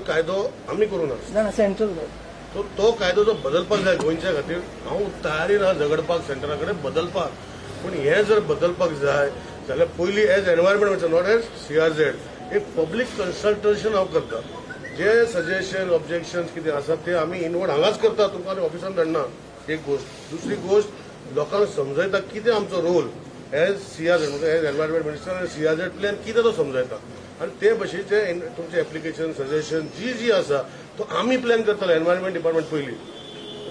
कायदो आमी करूं ना. ना, सेंट्रल. तो तो कायदो जो बदलपाक जाय गोंयच्या खातीर, हांव तयारीन आहा झगडपाक सेंटरा कडेन, बदलपाक. पूण हें जर बदलपाक जाय जाल्यार पयलीं as environment, not as CRZ, एक पब्लीक कन्सल्टेशन हांव करता. जे सजेशन, ऑब्जेक्शन कितें आसा ते आमी इनवर्ड हांगाच करता, तुमकां आनी ऑफिसान धाडना. एक गोश्ट. दुसरी गोश्ट, लोकांक समजयता कितें आमचो रोल एज सीआरझेड, म्हणजे एज एनवायरमेंट मिनिस्टर आनी सीआरझेड प्लॅन कितें तो समजयता. आनी ते भशेचे तुमचे एप्लिकेशन, सजेशन जी जी आसा तो आमी प्लॅन करतले एनवायरमेंट डिपार्टमेंट पयलीं,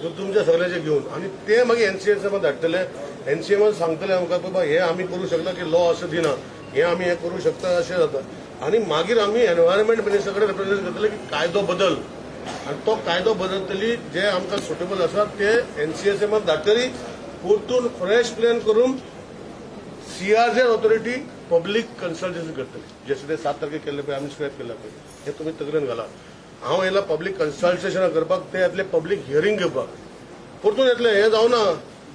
तो तुमच्या सगळ्याचे घेवन, आनी ते मागीर एनसीएसएमान धाडटले. एनसीएमान सांगतले आमकां, बाबा हे आमी करूं शकना की लॉ अशें दिना, हे आमी हे करूं शकता, अशें जाता. आनी मागीर आमी एनवायरमेंट मिनिस्टर कडेन रिप्रेझेंट करतले की कायदो बदल. आनी तो कायदो बदलतली, जे आमकां सुटेबल आसा ते एनसीएसएमान धाडटली. परतून फ्रेश प्लॅन करून सीआरझेड ऑथॉरिटी पब्लीक कन्सल्टेशन करतली, जशें ते 7 तारखेक केल्ले पळय, आमी स्क्रॅप केल्ले पळय. हे तुमी तकलेन घाला. हांव येयला पब्लीक कन्सल्टेशन करपाक, ते येतले पब्लीक हियरींग घेवपाक. परतून येतले. हें जावना.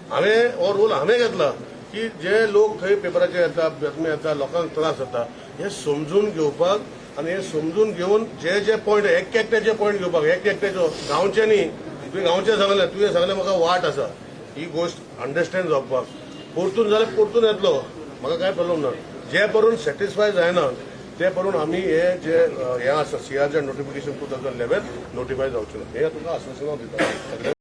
हांवें हो रोल हांवें घेतला की जे लोक थंय पेपराचेर येता, बातमी येता, लोकांक त्रास जाता, हे समजून घेवपाक आनी हे समजून घेवन जे जे पॉयंट, एक एकट्याचे पॉयंट घेवपाक, एक एकट्याचो, गांवचे न्ही. तुवें गांवचे सांगलें, तुवें सांगलें म्हाका वाट आसा, ही गोश्ट अंडरस्टँड जावपाक. परतून जाल्यार परतून येतलो, म्हाका कांय प्रॉब्लम ना. जे परून सॅटिस्फाय जायना ते परून आमी हे जे हे आसा CRZ notification 2011 notify जावचें ना, हे तुका आश्वासन हांव दिता सगळ्यांक.